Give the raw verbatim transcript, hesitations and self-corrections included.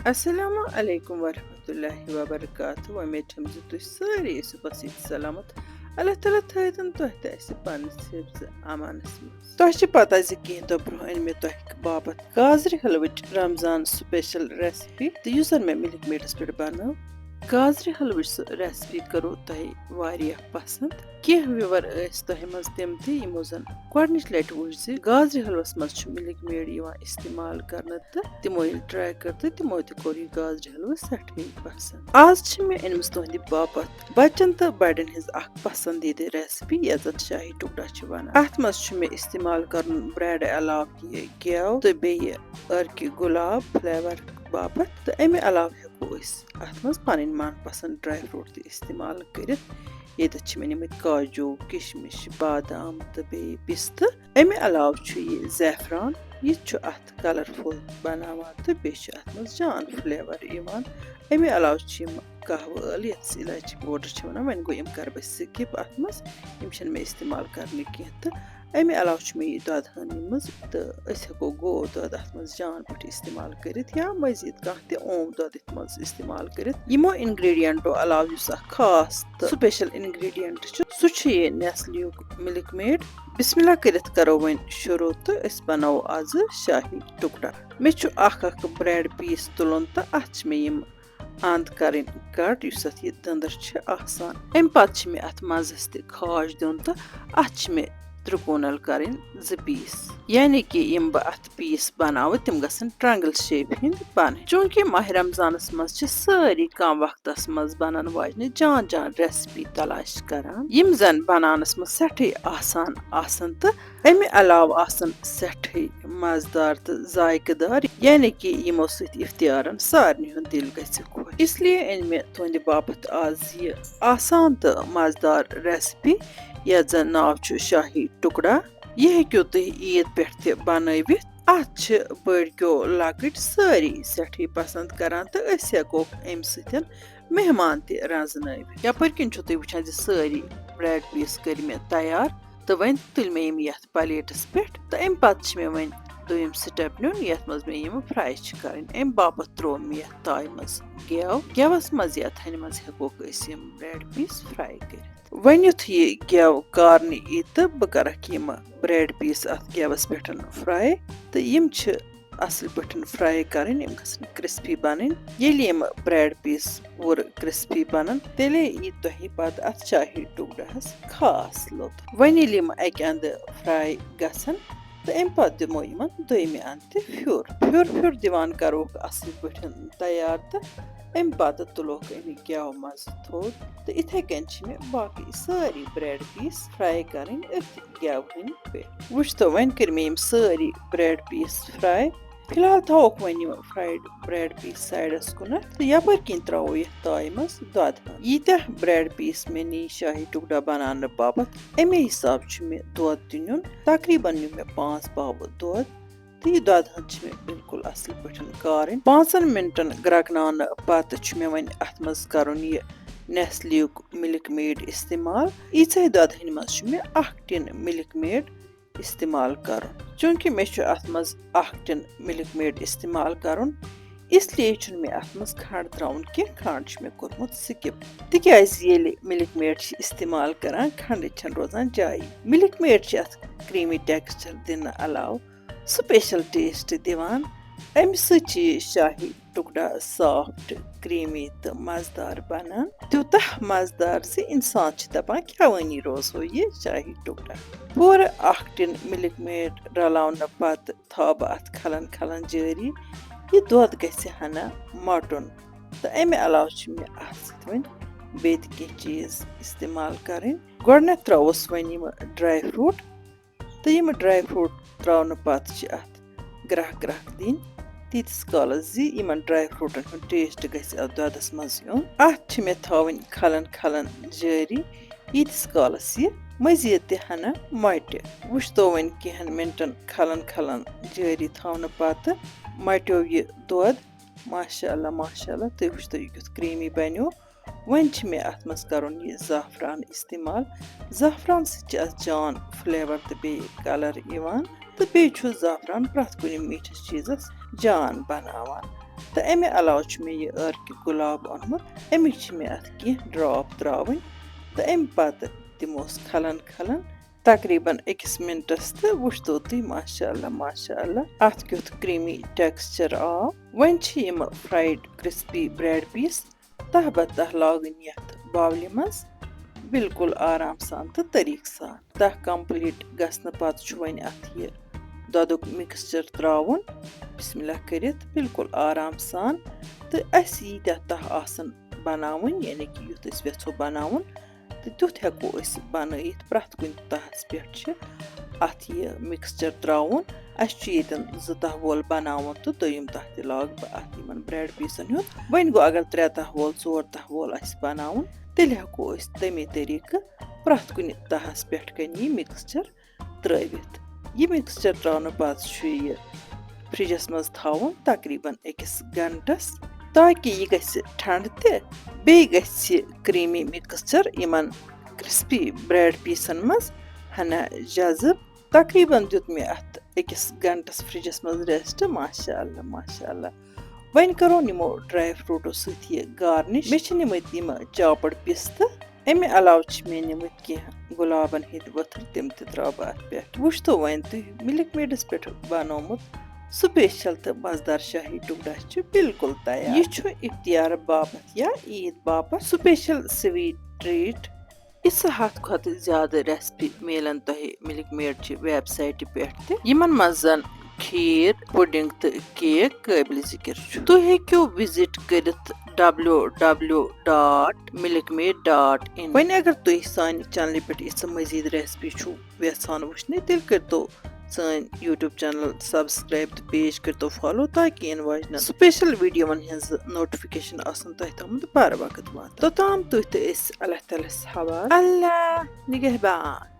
السلام علیکم ورحمۃ اللہ وبرکاتہ۔ وۄمید چھم زِ تُہۍ سٲری ٲسِو پسیٖد سلامت۔ اللہ تعالیٰ تھٲیتن تۄہہِ تہٕ اَسہِ پننِس حفظ امانس منٛز۔ تۄہہِ چھِ پتہ زِ کینٛہہ دۄہ برونٛہہ أنۍ مےٚ تۄہہِ باپتھ گازرِ حلوٕچ رمضان سپیشل ریسپی، تہٕ یُس زن مےٚ مِلک میڈس پٮ۪ٹھ بنٲو۔ گازرِ حلوٕچ سۄ ریسپی کرو تۄہہِ واریاہ پسند۔ کینٛہہ ویور ٲسۍ تۄہہِ منٛز تِم تہِ یِمو زن گۄڈنِچ لٹہِ وٕچھ زِ گازرِ حلوس منٛز چھُ مِلک میڈ یِوان استعمال کرنہٕ، تہٕ تِمو ییٚلہِ ٹراے کٔر تہٕ تِمو تہِ کوٚر یہِ گازرِ حلوٕ سٮ۪ٹھٕے پسند۔ آز چھِ مےٚ أنمٕژ تُہنٛدِ باپتھ بچن تہٕ بڑٮ۪ن ہٕنٛز اکھ پسندیدٕ ریسپی، یتھ زن شاہی ٹکڑا چھِ ونان۔ اتھ منٛز چھُ مےٚ استعمال کرُن بریڈ علاوٕ یہِ گٮ۪و تہٕ بیٚیہِ ٲرکہِ گۄلاب فلیور باپتھ، تہٕ امہِ علاوٕ ہٮ۪کو أسۍ اتھ منٛز پنٕنۍ من پسند ڈراے فروٹ تہِ استعمال کٔرِتھ۔ ییٚتٮ۪تھ چھِ مےٚ نِمٕتۍ کاجوٗ، کِشمِش، بادام تہٕ بیٚیہِ پِستہٕ۔ اَمہِ علاوٕ چھُ یہِ زعفران، یہِ تہِ چھُ اَتھ کلرفُل بناوان تہٕ بیٚیہِ چھُ اَتھ منٛز جان فلیور یِوان۔ اَمہِ علاوٕ چھِ یِم قہوٕ ٲلہٕ، یَتھ أسۍ الایچی پوڈر چھِ وَنان، وۄنۍ گوٚو یِم کَرٕ بہٕ سِکِپ اَتھ منٛز، یِم چھِنہٕ مےٚ استعمال کَرنہٕ کینٛہہ۔ تہٕ اَمہِ علاوٕ چھُ مےٚ یہِ دۄدٕ ہٲن نِمٕژ، تہٕ أسۍ ہٮ۪کو گوو دۄد اَتھ منٛز جان پٲٹھۍ استعمال کٔرِتھ یا مزید کانٛہہ تہِ اوم دۄد یَتھ منٛز استعمال کٔرِتھ۔ یِمو انگریڈینٹو علاوٕ یُس اکھ خاص تہٕ سپیشل انگریڈینٹ چھُ، سُہ چھُ یہِ نیسلے یُک مِلک میڈ۔ بسم اللہ کٔرِتھ کرو وۄنۍ شروع تہٕ أسۍ بناوو آزٕ شاہی ٹکڑا۔ مےٚ چھُ اکھ اکھ بریڈ پیٖس تُلُن تہٕ اتھ چھِ مےٚ یِم اند کرٕنۍ کٹ، یُس اتھ یہِ دٔنٛدٕر چھِ آسان۔ امہِ پتہٕ چھِ مےٚ اتھ منٛزس تہِ خاش دیُن تہٕ اتھ چھِ مےٚ ترٛکونل کرٕنۍ زٕ پیٖس، یعنی کہِ یِم بہٕ اتھ پیٖس بناوٕ، تِم گژھن ٹرٛینگل شیپ ہٕنٛدۍ بنٕنۍ۔ چوٗنٛکہِ ماہِ رمضانس منٛز چھِ سٲری کم وقتس منٛز بنن واجنہِ جان جان ریسپی تلاش کران، یِم زن بناونس منٛز سٮ۪ٹھٕے آسان آسن تہٕ امہِ علاوٕ آسن سٮ۪ٹھٕے مزٕدار تہٕ ذائقہٕ دار، یعنی کہِ یِمو سۭتۍ افطارن سارنٕے ہُنٛد دِل گژھِ خۄش۔ اس لیے أنۍ مےٚ تُہنٛدِ باپتھ آز یہِ آسان تہٕ مزٕدار ریسپی، یتھ زن ناو چھُ شاہی ٹکڑا۔ یہِ ہیٚکِو تُہۍ عیٖد پٮ۪ٹھ تہِ بنٲوِتھ۔ اتھ چھِ بٔڑۍ کیو لۄکٕٹۍ سٲری سٮ۪ٹھٕے پسند کران تہٕ أسۍ ہٮ۪کوکھ امہِ سۭتۍ مہمان تہِ رزنٲوِتھ۔ یپٲرۍ کِنۍ چھِو تُہۍ وٕچھان زِ سٲری بریڈ پیٖس کٔرۍ مےٚ تیار تہٕ وۄنۍ تُلۍ مےٚ یِم یتھ پلیٹس پٮ۪ٹھ تہٕ امہِ پتہٕ چھِ مےٚ وۄنۍ دوٚیِم سٹیپ نیُن، یتھ منٛز مےٚ یِم فراے چھِ کرٕنۍ۔ امہِ باپتھ تروو مےٚ یتھ تایہِ منٛز گٮ۪و۔ گٮ۪وس منٛز یا تھنہِ منٛز ہٮ۪کوکھ أسۍ یِم بریڈ پیٖس فراے کٔرِتھ۔ وۄنۍ یُتھ یہِ گٮ۪و کارنہٕ یی تہٕ بہٕ کرکھ یِم بریڈ پیٖس اتھ گٮ۪وس پٮ۪ٹھ فراے، تہٕ یِم چھِ اصل پٲٹھۍ فراے کرٕنۍ، یِم گژھن کرسپی بنٕنۍ۔ ییٚلہِ یِم بریڈ پیٖس پوٗرٕ کرسپی بنن، تیٚلے یی تۄہہِ پتہٕ اتھ شاہی ٹکڑاہس خاص لُطف۔ وۄنۍ ییٚلہِ یِم اکہِ اندٕ فراے گژھن، تہٕ امہِ پتہٕ دِمو یِمن دوٚیمہِ اندٕ تہِ پھیُر۔ پھیُر پھیُر دِوان کروکھ اصل پٲٹھۍ تیار تہٕ امہِ پتہٕ تُلوکھ امیُک گٮ۪و مزٕ تھوٚد۔ تہٕ اِتھے کٔنۍ چھِ مےٚ باقٕے سٲری بریڈ پیٖس فراے کرٕنۍ أتھۍ گٮ۪و ہٕنٛدۍ پٲٹھۍ۔ وٕچھتو، وۄنۍ کٔرۍ مےٚ یِم سٲری بریڈ پیٖس فراے۔ فی الحال تھاووکھ وۄنۍ یِم فرایڈ بریڈ پیٖس سایڈس کُنتھ تہٕ یپٲرۍ کِنۍ ترٛاوو یتھ تایہِ منٛز دۄدٕ ہن۔ ییٖتیٛاہ بریڈ پیٖس مےٚ نی شاہی ٹکڑا بناونہٕ باپتھ، امے حساب چھُ مےٚ دۄد تہِ نیُن۔ تقریباً نیوٗ مےٚ پانٛژھ باوٕ دۄد۔ تہٕ یہِ دۄدٕ ہن چھِ مےٚ بالکل اصل پٲٹھۍ کارٕنۍ۔ پانٛژن منٹن گرٛکناونہٕ پتہٕ چھُ مےٚ وۄنۍ اتھ منٛز کرُن یہِ نیسلے یُک مِلک میڈ استعمال۔ ییٖژاہ دۄدٕ ہنہِ منٛز چھُ مےٚ اکھ ٹِن مِلک میڈ استعمال کرُن۔ چوٗنٛکہِ مےٚ چھُ اتھ منٛز اکھ ٹِن مِلک میڈ استعمال کرُن، اس لیے چھُنہٕ مےٚ اتھ منٛز کھنٛڈ ترٛاوُن کینٛہہ، کھنٛڈ چھُ مےٚ کوٚرمُت سِکِپ۔ تِکیٛازِ ییٚلہِ مِلک میڈ چھِ استعمال کران، کھنٛڈٕچ چھَنہٕ روزان جایی۔ مِلک میڈ چھِ اتھ creamy texture دِنہٕ علاوٕ سپیشل ٹیسٹ دِوان۔ امہِ سۭتۍ چھِ یہِ شاہی ٹکڑا سافٹ، creamy تہٕ مزٕدار بنان۔ تیوٗتاہ مزٕدار زِ انسان چھِ دپان، کھٮ۪وٲنی روزو یہِ شاہی ٹکڑا۔ پوٗرٕ اکھ ٹِن مِلک میڈ رلاونہٕ پتہٕ تھاوٕ بہٕ اتھ کھلن کھلن جٲری۔ یہِ دۄد گژھِ ہنا مۄٹُن۔ تہٕ امہِ علاوٕ چھِ مےٚ اتھ سۭتۍ وۄنۍ بیٚیہِ تہِ کینٛہہ چیٖز استعمال کرٕنۍ۔ گۄڈٕنٮ۪تھ ترٛاووس وۄنۍ یِم ڈراے فروٹ۔ تہٕ یِم ڈراے فروٹ ترٛاونہٕ پتہٕ چھِ اتھ گرٛکھ گرٛکھ دِنۍ، تیٖتِس کالس زِ یِمن ڈراے فروٹن ہُنٛد ٹیسٹ گژھِ اتھ دۄدس منٛز یُن۔ اتھ چھِ مےٚ تھاوٕنۍ کھلن کھلن جٲری، ییٖتِس کالس یہِ مزید تہِ ہنا مۄٹہِ۔ وٕچھتو وۄنۍ کینٛہن منٹن کھلن کھلن جٲری تھاونہٕ پتہٕ مۄٹیو یہِ دۄد۔ ماشاء اللہ، ماشاء اللہ، تُہۍ وٕچھتو یہِ کیُتھ creamy بنیو۔ وۄنۍ چھِ مےٚ اتھ منٛز کرُن یہِ زعفران استعمال۔ زعفران سۭتۍ چھِ اتھ جان flavor تہٕ بیٚیہِ colour یِوان، تہٕ بیٚیہِ چھُ زعفران پرٛٮ۪تھ کُنہِ میٖٹھِس چیٖزس جان بناوان۔ تہٕ اَمہِ علاوٕ چھُ مےٚ یہِ عٲرقہِ گۄلاب اوٚنمُت، اَمِکۍ چھِ مےٚ اَتھ کینٛہہ ڈراپ ترٛاوٕنۍ تہٕ اَمہِ پَتہٕ دِموس کھلَن کھلَن تقریباً أکِس مِنٹَس تہٕ وٕچھتو تُہۍ، ماشاء اللہ، ماشاء اللہ، اَتھ کیُتھ creamy texture آو۔ وۄنۍ چھِ یِم fried crispy bread piece تہہ بہ تہہ لاگٕنۍ یَتھ باولہِ منٛز، بالکل آرام سان تہٕ طریٖقہٕ سان۔ تہہ complete گژھنہٕ پتہٕ چھُ وۄنۍ اَتھ یہِ دۄدُک mixture ترٛاوُن، بسم اللہ کٔرِتھ، بالکل آرام سان۔ تہٕ اَسہِ ییٖتیٛاہ تہہ آسَن بناوٕنۍ، یعنی کہِ یُتھ أسۍ یَژھو بناوُن، تہٕ تیُتھ ہٮ۪کو أسۍ بنٲیِتھ۔ پرٛٮ۪تھ کُنہِ تہَس پٮ۪ٹھ چھِ اَتھ یہِ mixture ترٛاوُن۔ اَسہِ چھُ ییٚتٮ۪ن زٕ تہہ وول بناوُن تہٕ دوٚیِم تہہ تہِ لاگہٕ بہٕ اَتھ یِمَن bread pieceن ہُنٛد۔ وۄنۍ گوٚو، اگر ترٛےٚ تہہ وول، ژور تہہ وول آسہِ بناوُن، تیٚلہِ ہٮ۪کو أسۍ تَمے طریٖقہٕ پرٛٮ۪تھ کُنہِ تہَس پٮ۪ٹھ کَنہِ یہِ mixture ترٛٲوِتھ۔ یہِ mixture ترٛاونہٕ پتہٕ چھُ یہِ فرجَس منٛز تھاوُن تقریباً أکِس گھنٹَس، تاکہِ یہِ گژھِ ٹھنٛڈٕ تہِ، بیٚیہِ گژھِ creamy mixture یِمَن crispy bread pieceن منٛز ہنا جذب۔ تقریباً دیُت مےٚ اَتھ أکِس گھنٹَس فرجَس منٛز rest۔ ماشاء اللہ، ماشاء اللہ۔ وۄنۍ کَرو یِمو dry fruitو سۭتۍ یہِ garnish۔ مےٚ چھِ نِمٕتۍ یِم chopped پِستہٕ۔ اَمہِ علاوٕ چھِ مےٚ نِمٕتۍ کینٛہہ گۄلابَن ہِنٛدۍ ؤتھٕر، تِم تہِ ترٛاوٕ بہٕ اَتھ پٮ۪ٹھ۔ وٕچھتو وۄنۍ تُہۍ، Milkmaidس پٮ۪ٹھ بنومُت special تہٕ مزٕدار شاہی ٹُکڑا چھُ بالکل تیار۔ یہِ چھُ افطار باپتھ یا عیٖد باپتھ special sweet treat۔ یِژھ ہَتھ کھۄتہٕ زیادٕ recipe میلن تۄہہِ Milkmaid چہِ websiteہِ پٮ۪ٹھ تہِ، یِمن منٛز زن کھیٖر، pudding تہٕ cake قٲبلِ ذِکِر چھُ۔ تُہۍ ہیٚکِو visit کٔرِتھ W W W dot milk made dot in. وۄنۍ اگر تُہۍ سانہِ channelہِ پٮ۪ٹھ یِژھٕ مزید recipe چھِو یژھان وٕچھنہِ، تیٚلہِ کٔرۍتو سٲنۍ YouTube channel subscribe تہٕ page کٔرۍتو follow، تاکہِ یِنہٕ واجنٮ۪ن special videoون ہٕنٛز notification آسن تۄہہِ تامَتھ بر وقت واتان۔ توٚتام تُہۍ تہٕ أسۍ اللہ تعالیٰ ہَس حوالہٕ۔ اللہ نگہبان۔